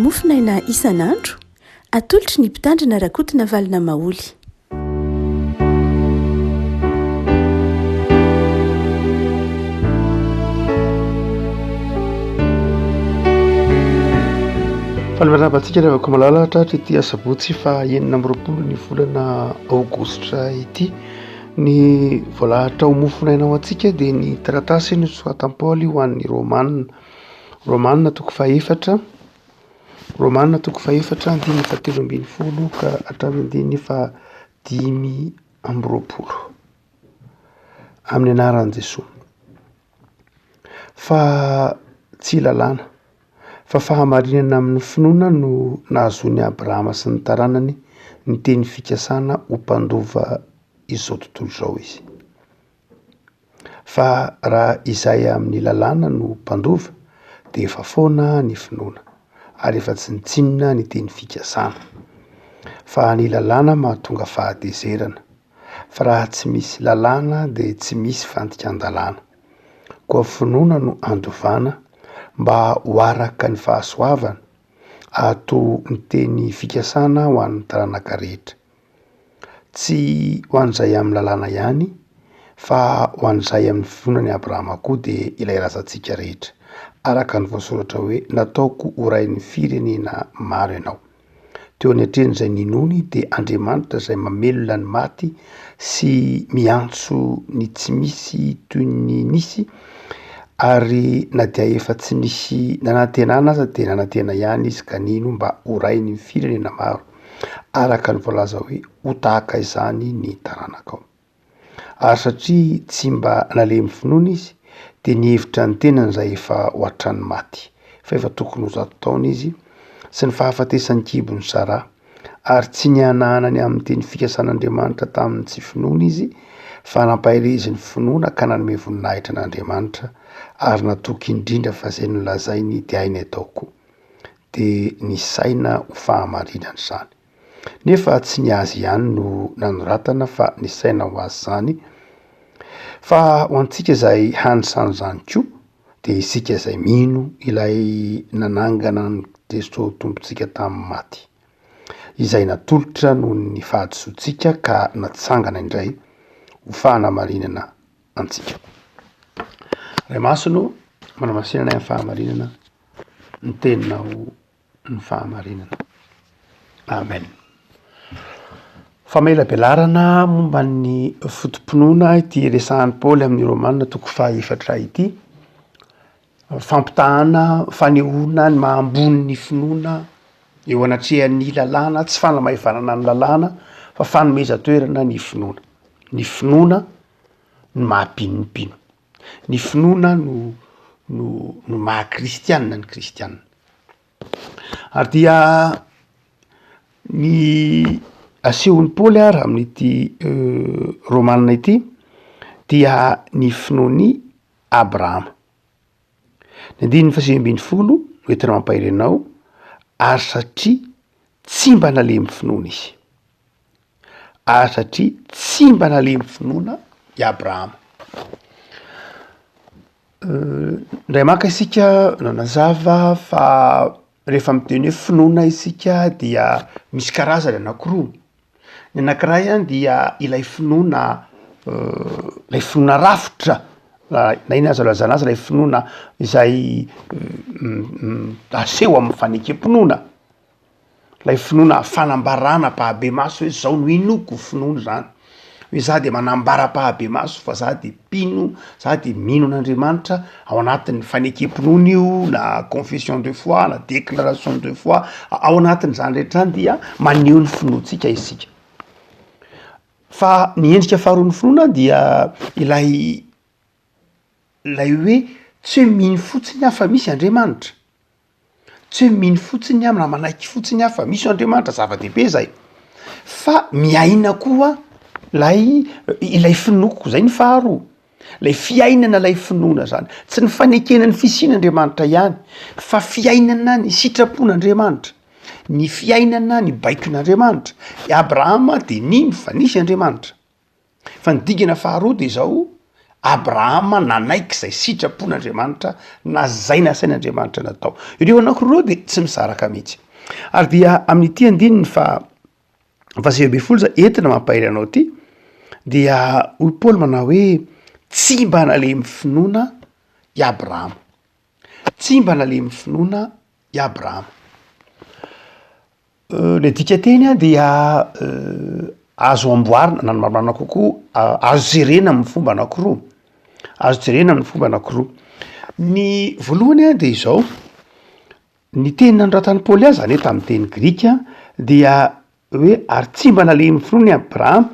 Mofonaina isan'andro, atolotry ny Mpitandrina Rakotonavalona Maholy. Faly miarahaba antsika ry havako malala tratra ity asabotsy faha 26 ny volana aogositra ity. Ny voalahatra ho mofonaina ho antsika dia ny taratasy nosoratan'i Paoly ho an'ny Romana. Romana toko fahefatra, Romana toko fahefatra andininy fahatelo ambin'ny folo ka hatramin'ny andininy fahadimy amby roapolo. Amin'ny anaran'i Jesoa. Fa tsy lalàna, fa fahamarinana amin'ny finoana no nahazoan'i Abrahama sy ny taranany ny teny fikasana ho mpandova izao tontolo izao izy. Fa raha izay amin'ny lalàna no mpandova dia efa foana ny finoana, ary efa tsinontsinona ny teny fikasana. Fa ny lalàna mahatonga fahatezerana. Fa raha tsy misy lalàna dia tsy misy fandikan-dalàna. Koa finoana no andovana mba ho araka ny fahasoavana, ato ny teny fikasana ho an'ny taranaka rehetra. Tsy ho an'izay amin'ny lalàna ihany, fa ho an'izay amin'ny finoana an'i Abrahama koa dia ilay razantsika rehetra, araka ny voasoratra hoe, Nataoko ho rain'ny firenena maro ianao. Teo anatrehan'izay ninoany dia Andriamanitra izay mamelona ny maty sy miantso ny tsy misy toy ny nisy, ary na dia efa tsy nisy nanantenana aza dia nanantena ihany izy ka nino mba ho rain'ny firenena maro, araka ny voalaza hoe ho tahaka izany ny taranakao. Ary satria tsy mba nalemy finoana izy, dia nihevitra ny tenany izay efa hoatran'ny maty, fa efa tokony ho zato taona izy, sy ny fahafatesan'ny kibon'i Saraha, ary tsy nihanahana ny amin'ny teny fikasan'Andriamanitra tamin'ny tsy finoana izy, fa nampaherezin'ny finoana ka nanome voninahitra an'Andriamanitra, ary natoky indrindra fa izay nolazainy dia hainy atao koa. Dia nisaina ho fahamarinana izany. Nefa tsy ny azy ihany no nanoratana fa nisaina ho azy izany, fa ho antsika izay hanisan'izany izany koa, dia isika izay mino ilay nanangana an'i Jesoa Tompontsika tamin'ny maty, izay natolotra noho ny fahadisoantsika ka natsangana indray ho fanamarinana antsika. Ray Masina ô, manamasina anay amin'ny fahamarinana ny teninao. ny fahamarinana. Amen. Famelabelarana momba ny foto-pinoana ity resahan'i Paoly amin'ny Romana toko fahaefatra ity. Fampitahana, fanehoana ny maha ambony ny finoana eo anatrehan'ny lalàna, tsy fanamaivanana ny lalàna fa fanomezan-toerana ny finoana. Ny finoana no maha mpino ny mpino. Ny finoana no no no maha kristianina ny kristianina. Ary dia ny asehon'i Paoly ary amin'ity Romana ity dia ny finoan'i Abrahama. Ny andininy fahasivy ambin'ny folo no entina mampahery anao, ary satria tsy mba nalemy finoana izy. Ary satria tsy mba nalemy finoana i Abrahama. Indray maka isika nanazava fa rehefa miteny hoe finoana isika dia misy karazany anankiroa. Ny anankiray an dia ilay finoana ilay finoana rafitra na inona aza ilazana azy ilay finoana izay aseho amin'ny fanekem-pinoana. Ilay finoana fanambarana ampahabemaso hoe zao no inoako, finoana izany. Hoe za de manambara ampahabemaso fa za de mpino, za de mino an'Andriamanitra, ao anatin'ny fanekem-pinoana io na confession de foi na déclaration de foi, ao anatin'izany rehetra zany dia maneho ny finoantsika isika. Fa ny endrika faharoan'ny finoana dia ilay ilay hoe tsy hoe mino fotsiny aho fa misy Andriamanitra. Tsy hoe mino fotsiny aho na manaiky fotsiny aho fa misy Andriamanitra, zava-dehibe zay, fa miaina koa lay ilay finoako, zay ny faharoa, lay fiainana lay finoana zany, tsy ny fanekena ny fisian'Andriamanitra ihany fa fiainana ny sitrapon'Andriamanitra, ny fiainana ny baikon'Andriamanitra, i Abrahama de nino fa nisy Andriamanitra. Fa ny dingana faharoa de zao, Abrahama nanaiky izay sitrapon'Andriamanitra na izay nasain'Andriamanitra natao. Ireo anankiroa ireo dia tsy misaraka mihitsy. Ary dia amin'ity andininy fa faha-19 izay entina mampahery anao ity dia hoy Paoly manao hoe tsy mba nalemy finoana i Abrahama. Tsy mba nalemy finoana i Abrahama. Le dikanteny dia azo amboarina na ny marimarina kokoa azo jerena amin'ny fomba anankiroa, azo jerena amin'ny fomba anankiroa. Ny voalohany a de izao, ny teny nanoratan'i Paoly azy zany hoe tamin'ny teny grika dia hoe ary tsy mba nalemy finoana i Abrahama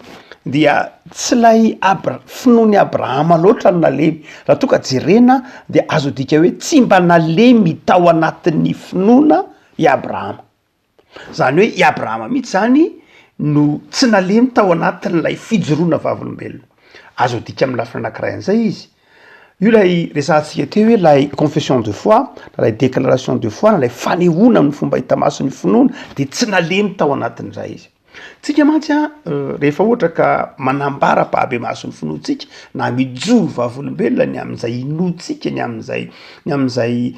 dia tsy ilay Abra- finoan'i Abrahama loatra no nalemy, raha toa ka jerena dia azo adika hoe tsy mba nalemy tao anatin'ny finoana i Abrahama. Izany hoe i Abrahama mihitsy izany no tsy nalemy tao anatin'ilay fijoroana vavolombelona. Azo adika amin'ny lafiny anankiray an'izay izy. Io ilay resahantsika teo hoe ilay confession de foi, na ilay déclaration de foi, na ilay fanehoana amin'ny fomba hita maso ny finoana dia tsy nalemy tao anatin'izay izy. Tsika mantsy an, rehefa ohatra ka manambara ampahabemaso ny finoantsika na mijoro vavolombelona ny amin'izay inoantsika, ny amin'izay ny amin'izay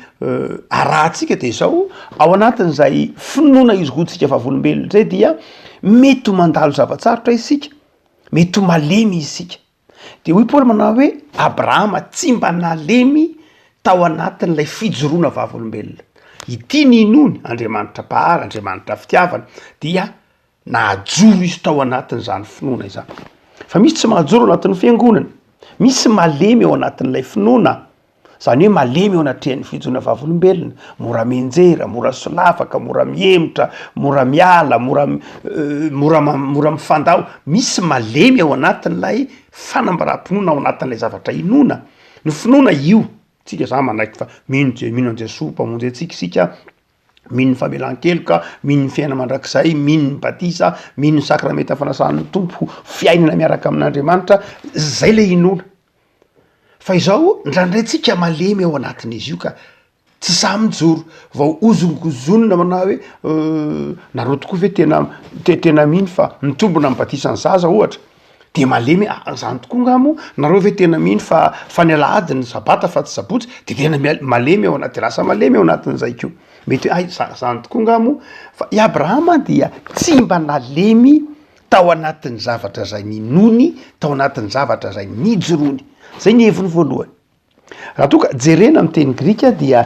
arahantsika de izao, ao anatin'izay finoana ijoroantsika vavolombelona zay dia mety ho mandalo zava-tsarotra isika, mety ho malemy isika. De hoy Paoly manao hoe Abrahama tsy mba nalemy tao anatin'ilay fijoroana vavolombelona. Ity ny inoany, Andriamanitra Mpahary, Andriamanitra fitiavana, dia nahajoro izy tao anatin'izany finoana izany. Fa misy tsy mahajoro anatin'ny fiangonana, misy malemy ao anatin'ilay finoana. Izany hoe malemy eo anatrehan'ny fijonoana vavolombelona, mora mianjera, mora solafaka, mora mihemotra, mora miala, mora mora mora mifandao. Misy malemy ao anatin'ilay fanambaram-pinoana, ao anatin'ilay zavatra inoana. Ny finoana io, tsika zany manaiky fa mino Je- mino an'i Jesoa mpamonjy antsika isika, mino ny famelan-keloka, mino ny fiainana mandrakizay, mino ny batisa, mino ny sakramenta fanasan'ny Tompo, fiainana miaraka amin'Andriamanitra, zay le inoana. Fa izao indraindray tsika malemy ao anatin'izy io ka, tsy sahy mijoro, vao hozongozonina manao hoe nareo tokoa ve tena te- tena mino fa mitombina ny batisan'ny zaza ohatra, de malemy ah zany tokoa nga moa, nareo ve tena mino fa fa ny alahady ny sabata fa tsy sabotsy, de tena mia- malemy ao anaty, lasa malemy ao anatin'izay koa, mety hoe hay za- zany tokoa nga moa, fa i Abrahama dia tsy mba nalemy tao anatin'ny zavatra izay ninoany, tao anatin'ny zavatra izay nijoroany. Zay ny heviny voalohany. Raha toa ka jerena amin'ny teny grika dia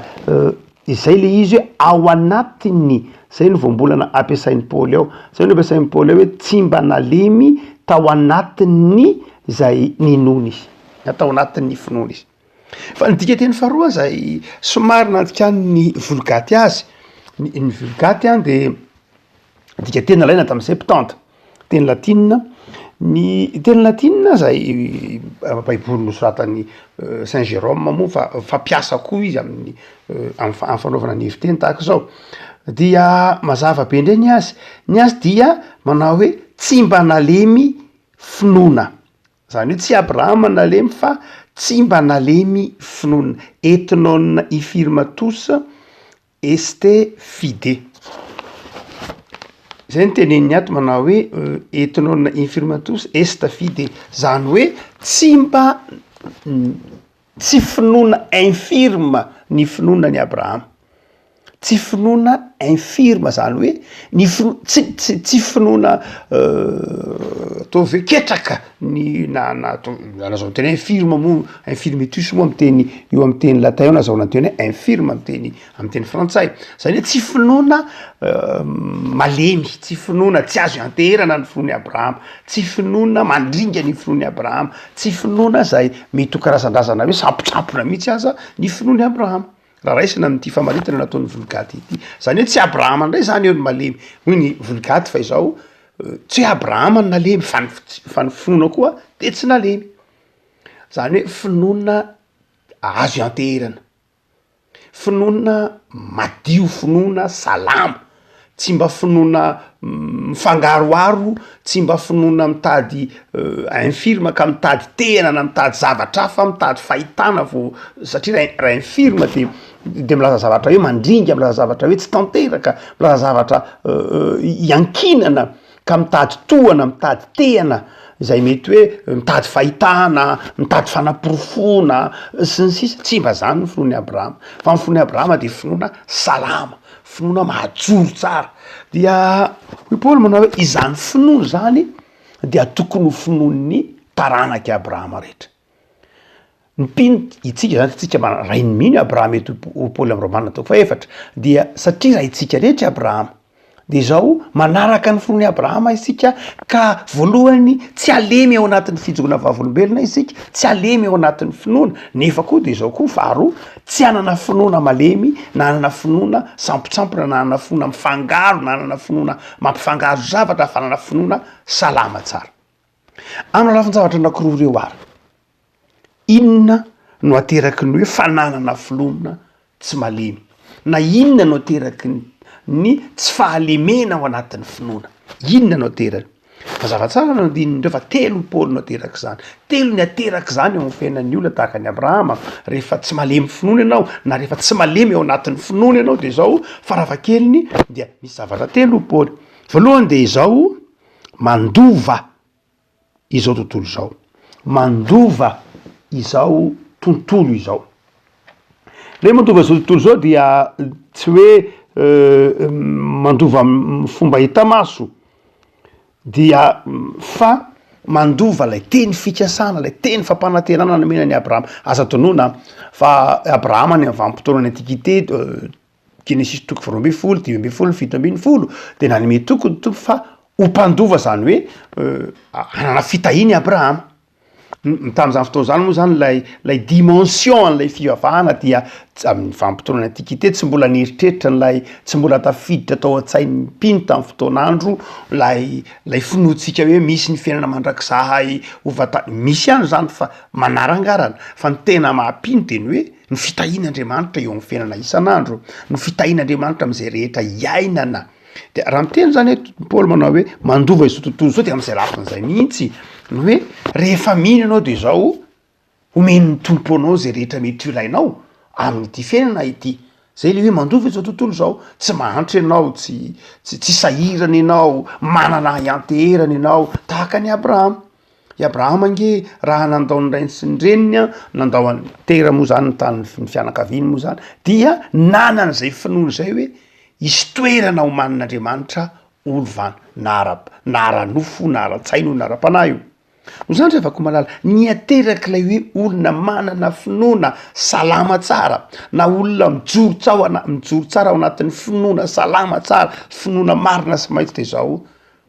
izay le izy hoe ao anatin'ny, zay no voambolana ampiasain'i Paoly ao, zay no ampiasain'i Paoly ao hoe tsy mba nalemy tao anatin'ny izay ninoany izy, na tao anatin'ny finoany izy. Fa ny dikanteny faharoa izay somary nandikan'ny Vulgate azy, ny ny Vulgate an de Dikanteny nalaina tamin'ny Septante, teny latinina, ny teny latinina zay baiboly nosoratan'i Saint Jérôme moa fa fampiasa koa izy amin'ny amy fanaovana ny hevi-teny tahaka izao, dia mazava be indray ny azy, ny azy dia manao hoe tsy mba nalemy finoana, zany hoe tsy Abrahama nalemy fa tsy mba nalemy finoana, et non infirmatus Este fide. Zay no teneniny ato manao hoe et non infirmatus est fide, zany hoe tsy mba tsy finoana infirme ny finoana an'i Abrahama, tsy finoana infirme zany hoe ny fino- tsy tsy tsy finoana ataovy hoe ketraka ny na na atao azo teny hoe infirme moa infirmitus moa amy teny io amy teny latin io no azahoana ny teny hoe infirme amy teny amy teny frantsay, zany hoe tsy finoana malemy, tsy finoana tsy azo ianteherana ny finoan'i Abrahama, tsy finoana mandringa ny finoan'i Abrahama, tsy finoana zay mety ho karazan-drazana hoe sampotrampona mihitsy aza ny finoan'i Abrahama, raha raisina amin'ity famaritana nataon'ny Vulgate ity, zany hoe tsy Abrahama ndray zany eo no malemy hoy ny Vulgate fa izao tsy hoe Abrahama no nalemy fa ny fa ny finoana koa de tsy nalemy, zany hoe finoana azo ianteherana. Finoana madio, finoana salama, tsy mba finoana mifangaroharo, tsy mba finoana mitady infirme ka mitady tehina na mitady zavatra hafa, mitady fahitana vao satria raha raha infirme de de milaza zavatra hoe mandringa, milaza zavatra hoe tsy tanteraka, milaza zavatra iankinana. ka mitady tohana, mitady tehana izay mety hoe mitady fahitana, mitady fanaporofoana sy ny sisa, tsy mba zany ny finoan'i Abrahama, fa ny finoan'i Abrahama dia finoana salama, finoana mahajoro tsara, dia hoy Paoly manao hoe izany finoana izany dia tokony ho finoan'ny taranak'i Abrahama rehetra. Ny mpino, itsika zany, tsika mba rain'ny mino i Abrahama eto hoy Paoly amin'ny Romana toko fahefatra, dia satria raintsika rehetra i Abrahama, dia izao manaraka ny finoan'i Abrahama isika ka voalohany tsy halemy ao anatin'ny fijoroana vavolombelona isika, tsy halemy ao anatin'ny finoana, nefa koa dia izao koa faharoa, tsy hanana finoana malemy na hanana finoana sampontsampona na hanana finoana mifangaro na hanana finoana mampifangaro zavatra fa hanana finoana salama tsara. Amin'ny lafin-javatra anankiroa ireo ary, inona no ateraky ny hoe fananana finoana tsy malemy? Na inona no ateraky ny tsy fahalemena ao anatin'ny finoana? Inona no aterany? Mazava tsara ny andininy ireo fa telo Paoly no aterak'izany. Telo ny aterak'izany eo amin'ny fiainan'ny olona tahaka an'i Abrahama. Rehefa tsy malemy finoana ianao na rehefa tsy malemy ao anatin'ny finoana ianao dia izao farafahakeliny dia misy zavatra telo hoy Paoly. Voalohany dia izao, mandova izao tontolo izao, mandova izao tontolo izao. Le mandova izao tontolo izao dia tsy hoe mandova amin'ny fomba hita maso dia fa mandova ilay teny fikasana, ilay teny fampanantenana nomena an'i Abrahama. Aza adinoina fa Abrahama any amin'ny vanim-potoanan'ny antiquité Genesisy toko faharoa ambin'ny folo, 15, 17, dia nanome toky ny Tompo fa ho mpandova izany hoe hanana fitahiana i Abrahama. Tamin'izany fotoana izany moa izany ilay ilay dimension an'ilay fivavahana dia amin'ny vanim-potoanan'ny antiquité tsy mbola nieritreritra an'ilay tsy mbola tafiditra tao an-tsain'ny mpino tamin'ny fotoan'andro ilay ilay finoantsika hoe misy ny fiainana mandrakizay ho vata- misy ihany izany fa manarangarana fa ny tena maha-mpino dia ny hoe Ny fitahian'Andriamanitra eo amin'ny fiainana isan'andro, ny fitahian'Andriamanitra amin'izay rehetra iainana. De raha miteny zany eto Paoly manao hoe mandova izao tontolo izao de amin'izay lafiny izay mihitsy ny hoe rehefa mino ianao de izao omen'ny Tompo anao izay rehetra mety ho ilainao amin'ity fiainana ity. Zay le hoe mandova izao tontolo izao, tsy mahantra ianao, tsy tsy tsy sahirana ianao, manana hianteherana ianao tahaka an'i Abrahama. I Abrahama ange raha nandao ny rainy sy ny reniny an, nandao an'i Tera moa zany ny tany ny fianakaviany moa zany, dia nanana izay finoana izay hoe hisy toerana homanin'Andriamanitra holovana, na ara na ara-nofo na ara-tsaina io na ara-panahy io. Noho izany ry havako malala, ny aterak'ilay hoe olona manana finoana salama tsara, na olona mijoro tsao ana- mijoro tsara ao anatin'ny finoana salama tsara, finoana marina sy mahitsy de izao,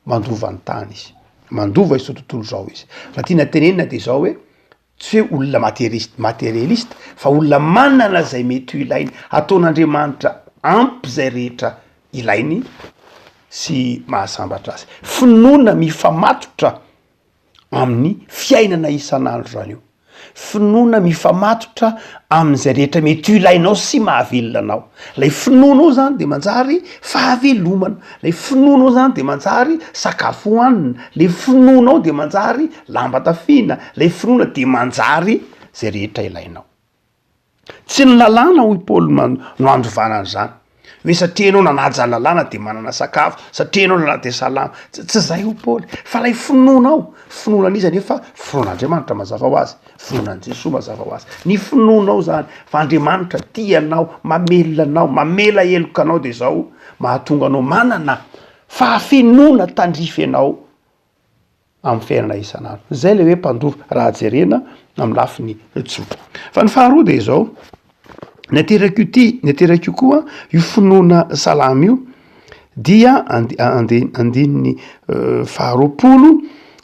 Mandova ny tany izy. Mandova izao tontolo izao izy. Raha tiana tenenina de izao hoe, tsy hoe olona materiste, materialiste, fa olona manana izay mety ho ilainy, ataon'Andriamanitra ampy izay rehetra ilainy sy mahasambatra azy. Finoana mifamatotra amin'ny fiainana isan'andro zany io. Finoana mifamatotra amin'izay rehetra mety ho ilainao sy mahavelona anao. Ilay finoanao zany de manjary fahavelomana, lay finoanao zany de manjary sakafo hohanina, le finoanao de manjary lamba tafiana, lay finoana de manjary zay rehetra ilainao. Tsy ny lalàna hoy Paoly no andovana an'izany. Hoe satria ianao nanaja ny lalàna dia manana sakafo, satria ianao nanaja dia salama. Tsy tsy izay hoy Paoly, fa ilay finoanao, finoana an'iza anefa? Finoan'Andriamanitra mazava ho azy, finoana an'i Jesoa mazava ho azy. Ny finoanao izany fa Andriamanitra tia anao, mamelona anao, mamela heloka anao dia izao mahatonga anao manana fahafenoana tandrify anao amin'ny fiainana isan'andro. Izay ilay hoe mpandova raha jerena amin'ny lafiny tsotra. Fa ny faharoa dia izao, ny aterak'io ty, ny aterak'io koa io finoana salama io dia andininy faharoapolo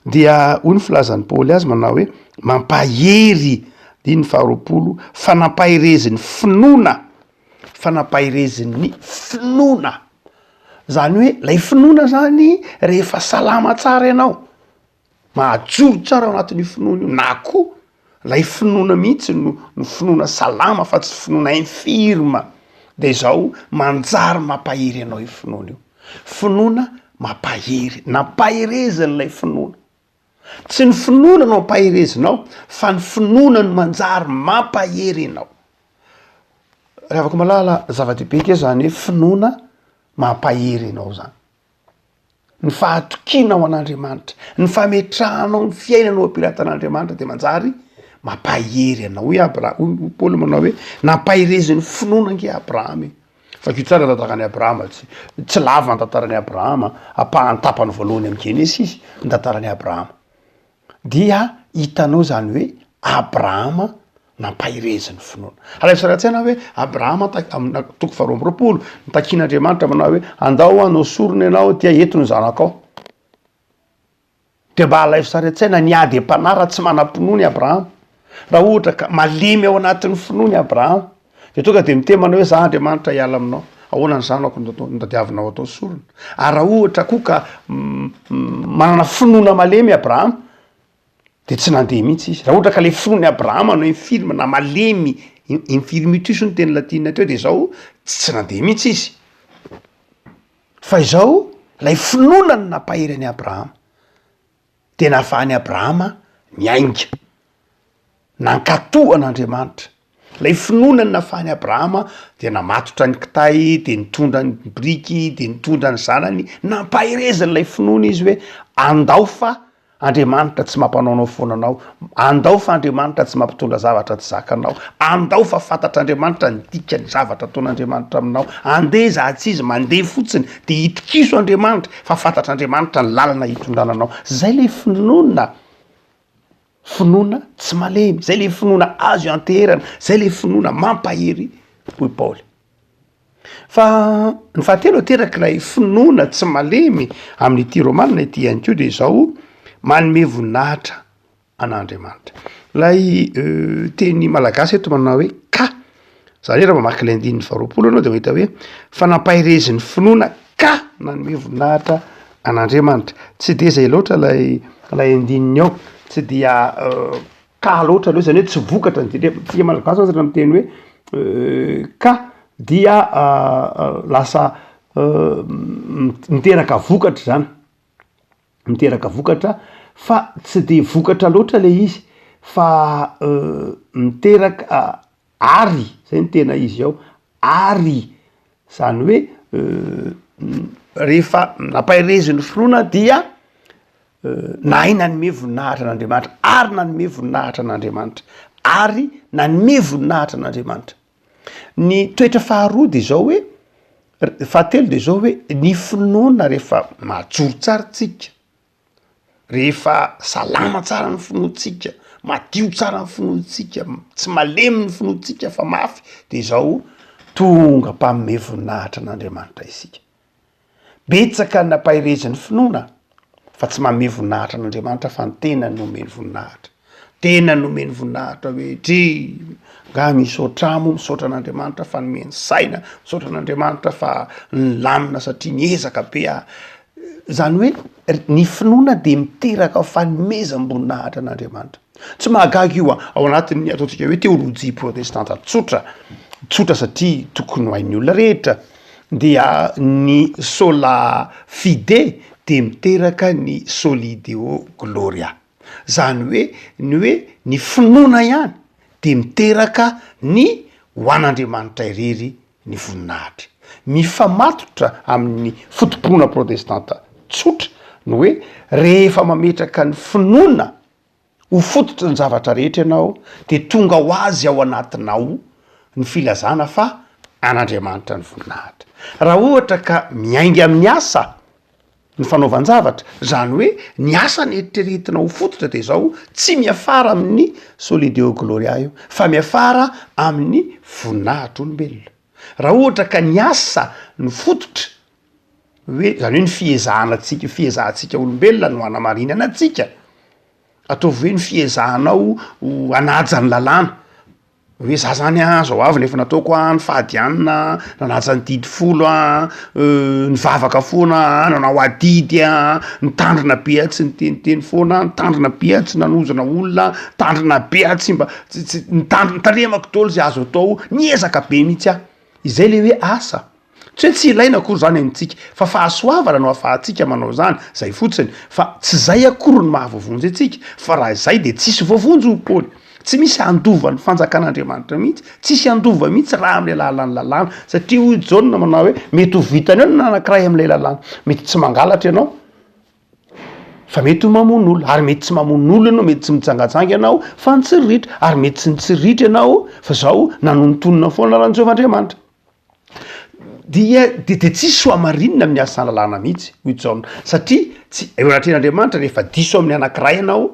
dia hoy ny filazan'i Paoly azy manao hoe mampahery, andininy faharoapolo, fa nampaherezin'ny finoana, fa nampaherezin'ny finoana. Zany hoe lay finoana zany rehefa salama tsara ianao, mahajoro tsara ao anatin'io finoana io, na koa lay finoana mihitsy no no finoana salama fa tsy finoana infirme de zao manjary mampahery anao io finoana io, finoana mampahery, nampaherezan'ilay finoana. Tsy ny finoana no ampaherezinao fa ny finoana no manjary mampahery anao. Ry havako malala, zava-dehibe nge zany hoe finoana mampahery anao zany. Ny fahatokianao an'Andriamanitra, ny fametrahanao ny fiainanao am-pelatan'Andriamanitra de manjary mampahery anao. Hoy Abra- hoy Paoly manao hoe nampaherezin'ny finoana ange Abrahama e. Vakio tsara ny tantaran'i Abrahama, tsy tsy lava ny tantaran'i Abrahama, ampahany tapany voalohany amin'ny Genesisy ny tantaran'i Abrahama. Dia hitanao izany hoe Abrahama nampaherezin'ny finoana. Alaivo sary an-tsaina hoe Abrahama ta- amina toko faharoa amby 20, nitakian'Andriamanitra manao hoe andao hanao sorona ianao dia eto ny zanakao. Dia mba alaivo sary an-tsaina ny ady am-panahy raha tsy manam-pinoana i Abrahama. Raha ohatra ka malemy ao anatin'ny finoana i Abrahama, dia tonga dia miteny manao hoe za Andriamanitra hiala aminao, ahoana ny zanako no atao- no tadiavinao atao sorona? Ary raha ohatra koa ka manana finoana malemy i Abrahama, de tsy nandeha mihitsy izy. Raha ohatra ka le finoan'i Abrahama no infirme na malemy, infirmitus hoy ny teny latina teo, de zao tsy nandeha mihitsy izy. Fa izao, ilay finoana no nampahery an'i Abrahama. De nahafahan'i Abrahama niainga, nankatò an'Andriamanitra. Ilay finoana no nahafahan'i Abrahama dia namatotra ny kitay, de nitondra ny biriky, de nitondra ny zanany, nampahereziny ilay finoana izy hoe andao fa Andriamanitra tsy mampanaonao foana anao, andao fa Andriamanitra tsy mampitondra zavatra tsy zakanao, andao fa fantatr'Andriamanitra ny dikan'ny zavatra ataon'Andriamanitra aminao, andeha izaho tsy izy mandeha fotsiny de itokiso Andriamanitra fa fantatr'Andriamanitra ny lalana hitondrana anao, zay le finoana, finoana tsy malemy, zay le finoana azo ianteherana, zay le finoana mampahery hoy Paoly. Fa ny fahatelo aterak'ilay finoana tsy malemy amin'ity Romana ity ihany koa dia izao, manome voninahitra an'Andriamanitra. Ilay teny malagasy eto manao hoe ka, izany hoe raha mamaky ilay andininy faharoapolo ianao dia mahita hoe fa nampaherezin'ny finoana ka nanome voninahitra an'Andriamanitra. Tsy dia izay loatra ilay ilay andininy ao, tsy dia Ka loatra aloha zany hoe tsy vokatra ny dite, tsika malagasy mantsy raha miteny hoe ka dia lasa miteraka vokatra zany, miteraka vokatra fa tsy de vokatra loatra le izy fa miteraka ary zay no tena izy ao, ary zany hoe rehefa nampaherezin'ny finoana dia Nahay nanome voninahitra an'Andriamanitra ary nanome voninahitra an'Andriamanitra ary nanome voninahitra an'Andriamanitra. Ny toetra faharoa de zao hoe, fahatelo de zao hoe ny finoana rehefa majoro tsara tsika, rehefa salama tsara ny finoantsika, madio tsara ny finoantsika, tsy malemy ny finoantsika fa mafy de zao tonga mpanome voninahitra an'Andriamanitra isika. Betsaka ny nampaherezin'ny finoana fa tsy manome voninahitra an'Andriamanitra fa ny tenany no omeny voninahitra. Tenany no omeny voninahitra hoe dry nga misaotra ahy moa misaotra an'Andriamanitra fa nomeny saina, misaotra an'Andriamanitra fa nilamina satria niezaka be aho. Zany hoe ny finoana de miteraka fanomezam-boninahitra an'Andriamanitra. Tsy mahagaga io an, ao anatin'ny ataontsika hoe teolojia protestanta tsotra, tsotra satria tokony ho hain'ny olona rehetra. dia ny sola fide dia miteraka ny soli deo gloria, zany hoe ny hoe ny finoana ihany dia miteraka ny ho an'Andriamanitra irery ny voninahitra. Mifamatotra amin'ny foto-pinoana protestanta tsotra ny hoe rehefa mametraka ny finoana Ho fototry ny zavatra rehetra ianao, dia tonga ho azy ao anatinao ny filazana fa an'Andriamanitra ny voninahitra. Raha ohatra ka miainga amin'ny asa ny fanaovan-javatra, izany hoe ny asa neritreretina ho fototra dia izao, tsy miafara amin'ny Soli Deo Gloria io, fa miafara amin'ny voninahitr'olombelona. Raha ohatra ka ny asa no fototra, hoe zany hoe ny fiezahana antsika, fiezahantsika olombelona no hanamarinana antsika, ataovy hoe ny fiezahanao ho hanaja ny lalàna, hoe za zany an zao avy ny efa nataoko an, nifady hanina an, nanaja ny didy folo an, nivavaka foana an, nanao adidy an, nitandrina be aho tsy niteniteny foana, nitandrina be aho tsy nanozona olona, nitandrina be aho tsy mba tsy tsy nitandrina nitandremako daholo zay azo atao, niezaka be mihitsy aho, izay le hoe asa. Tsy hoe tsy ilaina akory izany amintsika, fa fahasoavana no ahafahantsika manao izany, izay fotsiny, fa tsy izay akory no mahavoavonjy antsika, fa raha izay dia tsisy voavonjy hoy Paoly, tsy misy handova ny fanjakan'Andriamanitra mihitsy, tsisy handova mihitsy raha amin'ny alalan'ny lalàna, satria hoy Jaona manao hoe mety ho vitany eo ny anankiray amin'ilay lalàna, mety tsy mangalatra ianao. Fa mety ho mamono olona, ary mety tsy mamono olona ianao, mety tsy mijangajanga ianao fa nitsiriritra, ary mety tsy nitsiriritra ianao fa zao nanonontonona foana raha nitsofa Andriamanitra. Dia de de tsisy hohamarinina amin'ny asan'ny lalàna mihitsy hoy Jaona, satria tsy eo anatrehan'Andriamanitra rehefa diso amin'ny anankiray ianao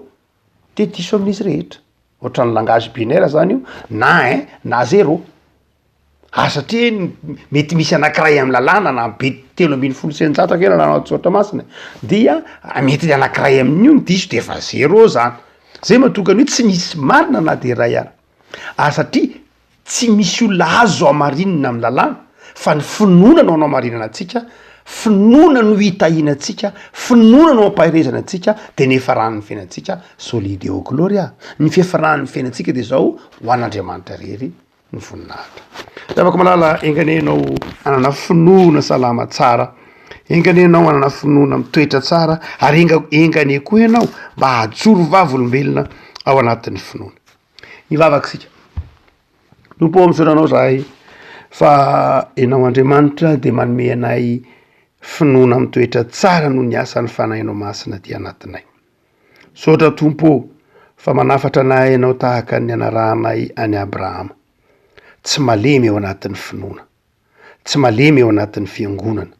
de diso amin'izy rehetra. Ohatran'ny langage binaire zany io, na un na zéro. Ary satria mety misy anankiray amin'ny lalàna na be 613 ange lalàna ao an-tsoratra masina e, dia mety ny anankiray amin'io no diso de efa zéro zany. Zay mahatonga ny hoe tsy misy marina na de iray ara. Ary satria tsy misy olona azo hamarinina amin'ny lalàna fa ny finoana no anamarinana antsika, finoana no hitahiana antsika, finoana no ampaherezana antsika, de ny fiafaran'ny fiainantsika soli deo gloria. Ny fiafaran'ny fiainantsika de zao, ho an'Andriamanitra irery ny voninahitra. Ry havako malala, enga anie ianao hanana finoana salama tsara, enga anie ianao hanana finoana mitoetra tsara, ary enga enga anie koa ianao mba hahajoro vavolombelona ao anatin'ny finoana. Hivavaka isika. Tompo ô, misaotra anao zahay fa ianao Andriamanitra dia manome anay finoana mitoetra tsara noho ny asan'ny Fanahinao Masina aty anatinay. Misaotra Tompo ô, fa manafatra anay Ianao tahaka ny anarahanay an'i Abrahama. Tsy malemy ao anatin'ny finoana, tsy malemy ao anatin'ny fiangonana,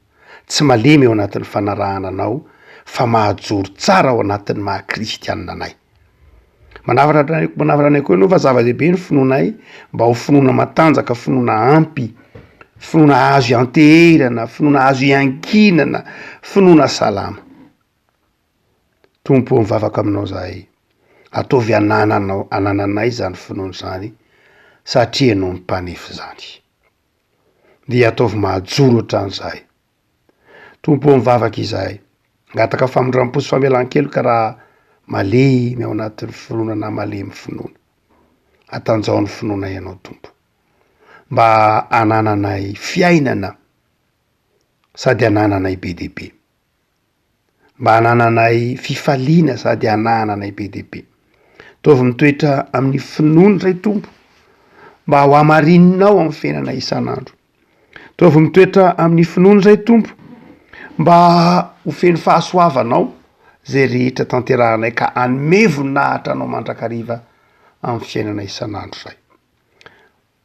tsy malemy ao anatin'ny fanarahana Anao, fa mahajoro tsara ao anatin'ny maha kristianina anay. Manafatra anay, manafatra anay koa Ianao fa zava-dehibe ny finoanay mba ho finoana matanjaka, finoana ampy, finoana azo ianteherana, finoana azo iankinana, finoana salama. Tompo ô mivavaka aminao zahay, ataovy anananao anananay izany finoana izany satria ianao no mpanefy izany. Dia ataovy mahajoro hatrany zahay. Tompo ô mivavaka izahay, mangataka famindram-po sy famelan-keloka raha malemy ao anatin'ny finoana na malemy finoana. Atanjao ny finoanay ianao Tompo, mba hanananay fiainana sady hanananay be dia be. Mba hanananay fifaliana sady hanananay be dia be. Ataovy mitoetra amin'ny finoana indray Tompo, mba ho hamarininao amin'ny fiainana isan'andro. Ataovy mitoetra amin'ny finoana indray Tompo, mba ho feno fahasoavanao izay rehetra tanterahanay ka hanome voninahitra anao mandrakariva amin'ny fiainana isan'andro izay.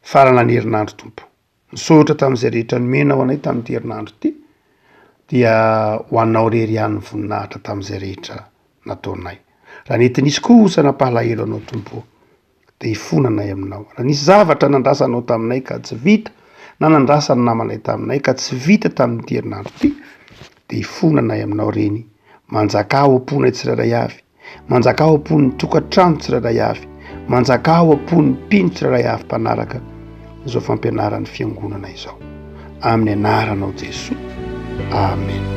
Farana ny herinandro Tompo. Misaotra tamin'izay rehetra nomenao anay tamin'ity herinandro ity, dia ho anao irery ihany ny voninahitra tamin'izay rehetra nataonay. Raha nety nisy kosa nampalahelo anao Tompo ô, dia hifona anay aminao. Raha nisy zavatra nandrasanao taminay ka tsy vita, na nandrasan'ny namanay taminay ka tsy vita tamin'ity herinandro ity, dia hifona anay aminao Reny. Manjakà ao am-ponay tsirairay avy. Manjakà ao am-pon'ny tokantrano tsirairay avy. Manjakà ao am-pon'ny mpino tsirairay avy mpanaraka izao fampianaran'ny fiangonana izao. Amin'ny anaranao Jesoa. Amen.